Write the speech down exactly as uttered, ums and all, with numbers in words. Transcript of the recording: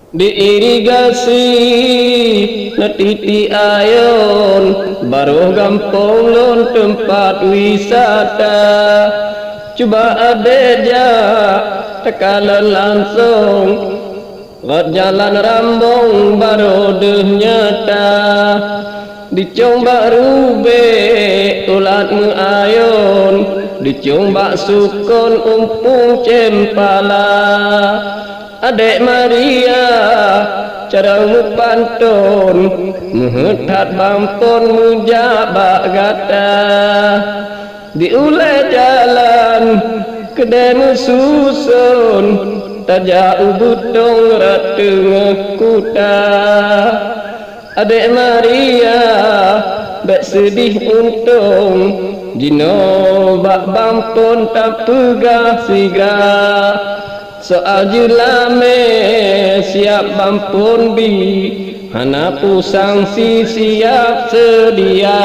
Diirigasi neutiti ayon, baroh gampông lôn teumpat wisata. Cuba adék jak takalon langsong, rot jalan rambong baroh deuh nyata. Dicong bak rubek ulat meuayon, dicong bak sukon umpung cempala. Adék Maria, cara meupanton, meuheuet that bampon meujak bak gata. Di ulée jalan keudée meususon, tajak u beutong rot teungoh kuta. Adék Maria, bék seudeh untông, jinoe bak bampon tapeugah sigra. Soal jeulamée siap bampon bi, hana peue sangsi siap seudia.